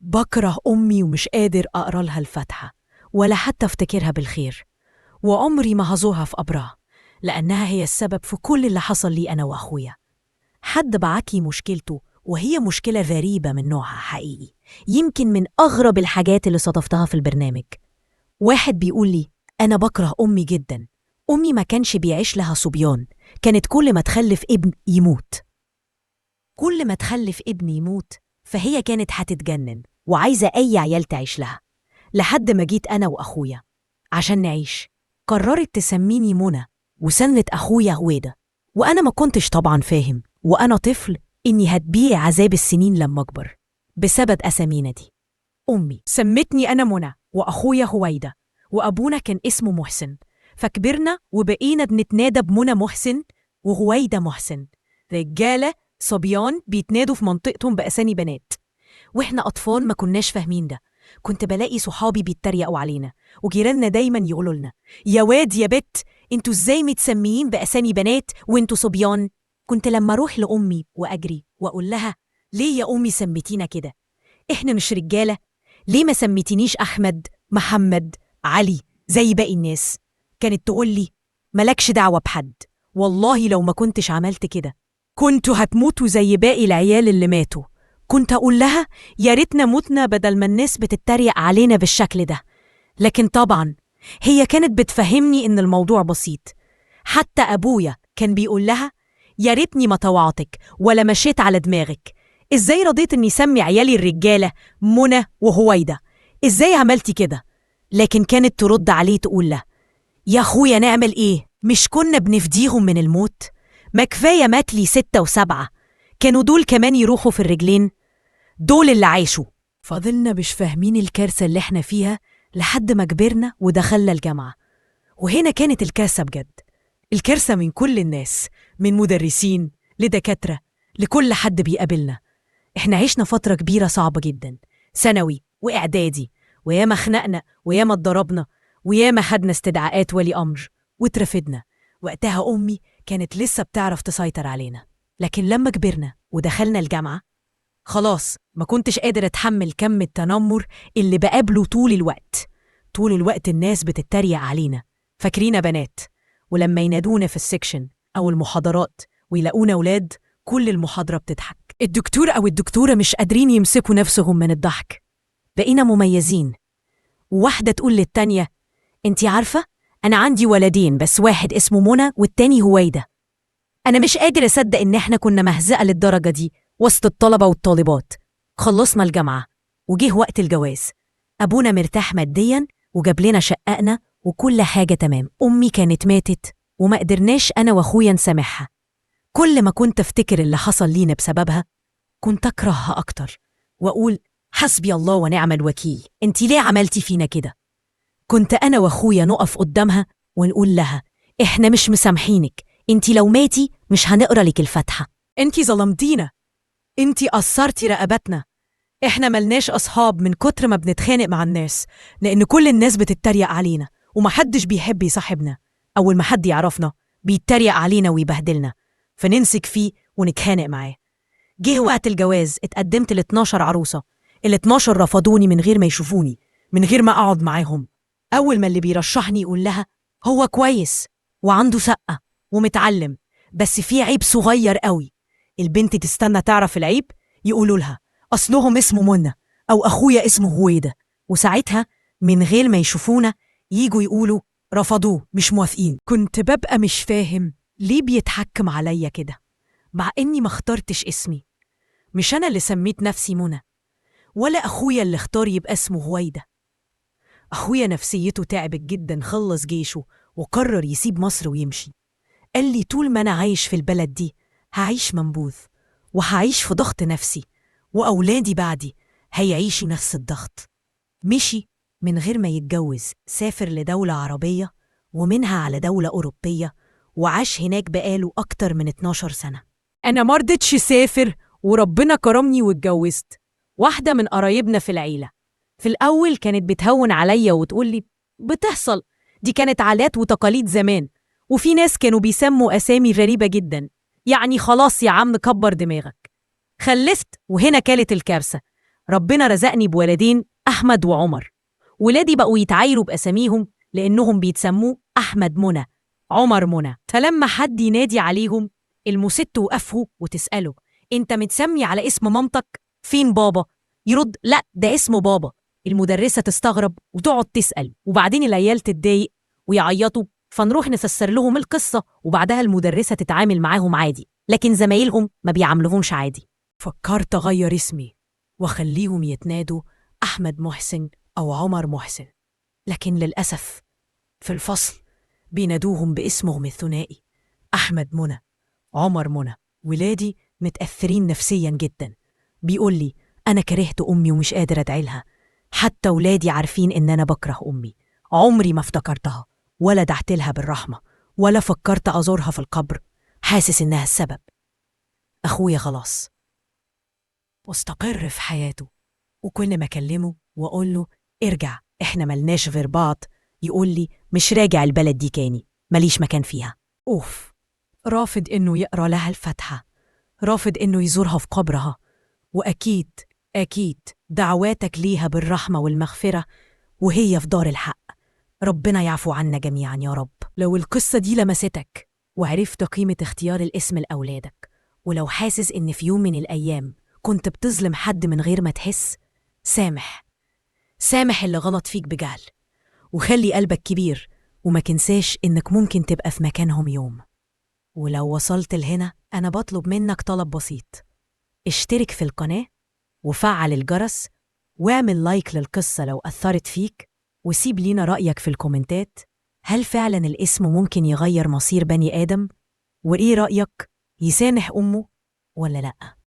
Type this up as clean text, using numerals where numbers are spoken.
بكره أمي ومش قادر أقرأ لها الفاتحة ولا حتى أفتكرها بالخير، وعمري ما هزورها في قبرها لأنها هي السبب في كل اللي حصل لي أنا وأخويا. حد بعت لي مشكلته، وهي مشكلة غريبة من نوعها حقيقي، يمكن من أغرب الحاجات اللي صادفتها في البرنامج. واحد بيقول لي: أنا بكره أمي جدا، أمي ما كانش بيعيش لها صبيان، كانت كل ما تخلف ابن يموت، كل ما تخلف ابن يموت، فهي كانت هتتجنن وعايزة أي عيال تعيش لها. لحد ما جيت أنا وأخويا عشان نعيش، قررت تسميني منى وسنت أخويا هويدا. وأنا ما كنتش طبعا فاهم وأنا طفل إني هتبيع عذاب السنين لما أكبر بسبب أسامينا دي. أمي سمتني أنا منى وأخويا هويدا، وأبونا كان اسمه محسن، فكبرنا وبقينا بنتنادى بمنى محسن وهويدا محسن. رجالة صبيان بيتنادوا في منطقتهم بأسامي بنات، وإحنا أطفال ما كناش فاهمين ده. كنت بلاقي صحابي بيتريقوا علينا، وجيراننا دايما يقولوا لنا: يا واد يا بت، انتوا ازاي متسميين بأسامي بنات وانتوا صبيان؟ كنت لما أروح لأمي وأجري وأقول لها: ليه يا أمي سميتينا كده؟ إحنا مش رجالة؟ ليه ما سميتينيش أحمد، محمد، علي زي باقي الناس؟ كانت تقول لي: مالكش دعوة بحد، والله لو ما كنتش عملت كده كنتوا هتموتوا زي باقي العيال اللي ماتوا. كنت أقول لها: يا ريتنا متنا بدل ما الناس بتتريق علينا بالشكل ده. لكن طبعا هي كانت بتفهمني إن الموضوع بسيط. حتى أبويا كان بيقول لها: يا ريتني ما طوعتك ولا مشيت على دماغك، إزاي رضيت إني سمي عيالي الرجالة منى وهويدا؟ إزاي عملتي كده؟ لكن كانت ترد عليه تقول له: يا أخويا نعمل إيه؟ مش كنا بنفديهم من الموت؟ ما كفاية مات لي 6 و7، كانوا دول كمان يروحوا في الرجلين؟ دول اللي عاشوا. فضلنا مش فاهمين الكارثة اللي احنا فيها لحد ما كبرنا ودخلنا الجامعة، وهنا كانت الكارثة بجد. الكارثة من كل الناس، من مدرسين لدكاترة لكل حد بيقابلنا. احنا عشنا فترة كبيرة صعبة جدا، ثانوي وإعدادي، وياما خنقنا وياما اتضربنا وياما خدنا استدعاءات ولي أمر واترفدنا. وقتها أمي كانت لسه بتعرف تسيطر علينا، لكن لما كبرنا ودخلنا الجامعة خلاص ما كنتش قادر أتحمل كم التنمر اللي بقابله طول الوقت. طول الوقت الناس بتتريق علينا، فاكرينا بنات، ولما ينادونا في ال section أو المحاضرات ويلاقونا أولاد كل المحاضرة بتضحك. الدكتور أو الدكتورة مش قادرين يمسكوا نفسهم من الضحك. بقينا مميزين. وواحدة تقول للتانية: انتي عارفة أنا عندي ولدين بس، واحد اسمه منى والتاني هويدا. أنا مش قادر أصدق إن إحنا كنا مهزقة للدرجة دي وسط الطلبة والطالبات. خلصنا الجامعة وجه وقت الجواز. أبونا مرتاح مادياً وجاب لنا شققنا وكل حاجة تمام. أمي كانت ماتت وما قدرناش أنا وأخويا نسامحها. كل ما كنت أفتكر اللي حصل لينا بسببها كنت أكرهها أكتر وأقول: حسبي الله ونعم الوكيل، انتي ليه عملتي فينا كده؟ كنت أنا وأخويا نقف قدامها ونقول لها: إحنا مش مسامحينك، انتي لو ماتي مش هنقرأ لك الفاتحة، انتي ظلمتينا، انتي قصرتي رقبتنا، احنا ملناش أصحاب من كتر ما بنتخانق مع الناس، لأن كل الناس بتتريق علينا ومحدش بيحب يصاحبنا. أول ما حد يعرفنا بيتريق علينا ويبهدلنا، فنمسك فيه ونتخانق معاه. جه وقت الجواز، اتقدمت ل 12 عروسة، ال 12 رفضوني من غير ما يشوفوني، من غير ما أقعد معاهم. أول ما اللي بيرشحني يقول لها: هو كويس وعنده شقة ومتعلم، بس في عيب صغير قوي. البنت تستنى تعرف العيب، يقولوا لها: أصلهم اسمه منى أو أخويا اسمه هويدا. وساعتها من غير ما يشوفونا يجوا يقولوا رفضوه، مش موافقين. كنت ببقى مش فاهم ليه بيتحكم عليا كده، مع إني ما اخترتش اسمي. مش أنا اللي سميت نفسي منى، ولا أخويا اللي اختار يبقى اسمه هويدا. أخويا نفسيته تعبت جدا، خلص جيشه وقرر يسيب مصر ويمشي. قال لي: طول ما أنا عايش في البلد دي هعيش منبوذ وهعيش في ضغط نفسي، وأولادي بعدي هيعيشوا نفس الضغط. مشي من غير ما يتجوز، سافر لدولة عربية ومنها على دولة أوروبية، وعاش هناك بقاله أكتر من 12 سنة. أنا مرضتش سافر وربنا كرمني واتجوزت واحدة من قرايبنا في العيلة. في الأول كانت بتهون عليا وتقول لي: بتحصل، دي كانت عادات وتقاليد زمان، وفي ناس كانوا بيسموا أسامي غريبة جدا، يعني خلاص يا عم كبر دماغك. خلفت، وهنا كانت الكارثة. ربنا رزقني بولدين، أحمد وعمر. ولادي بقوا يتعايروا بأساميهم لأنهم بيتسموه أحمد منى، عمر منى. فلما حد ينادي عليهم المست توقفه وتسأله أنت متسمي على اسم مامتك؟ فين بابا؟ يرد لا ده اسمه بابا. المدرسة تستغرب وتقعد تسأل، وبعدين العيال تتضايق ويعيطوا، فنروح نفسر لهم القصة، وبعدها المدرسة تتعامل معاهم عادي، لكن زمايلهم ما بيعاملوهمش عادي. فكرت أغير اسمي وأخليهم يتنادوا أحمد محسن أو عمر محسن، لكن للأسف في الفصل بينادوهم باسمهم الثنائي، أحمد منى، عمر منى. ولادي متأثرين نفسيا جدا، بيقول لي أنا كرهت أمي ومش قادر أدعي لها. حتى ولادي عارفين إن أنا بكره أمي، عمري ما افتكرتها ولا دعت لها بالرحمة ولا فكرت أزورها في القبر، حاسس إنها السبب. أخويا خلاص واستقر في حياته، وكل ما أكلمه وأقول له ارجع إحنا ملناش غير بعض، يقول لي مش راجع البلد دي تاني، ماليش مكان فيها. أوف، رافض إنه يقرأ لها الفاتحة، رافض إنه يزورها في قبرها، وأكيد أكيد دعواتك ليها بالرحمة والمغفرة وهي في دار الحق. ربنا يعفو عنا جميعا يا رب. لو القصة دي لمستك وعرفت قيمة اختيار الاسم لأولادك، ولو حاسس إن في يوم من الأيام كنت بتظلم حد من غير ما تحس، سامح، سامح اللي غلط فيك بجهل، وخلي قلبك كبير، وما تنساش إنك ممكن تبقى في مكانهم يوم. ولو وصلت لهنا أنا بطلب منك طلب بسيط، اشترك في القناة وفعل الجرس واعمل لايك للقصة لو أثرت فيك، وسيب لينا رأيك في الكومنتات. هل فعلا الاسم ممكن يغير مصير بني آدم؟ وإيه رأيك، يسامح أمه ولا لأ؟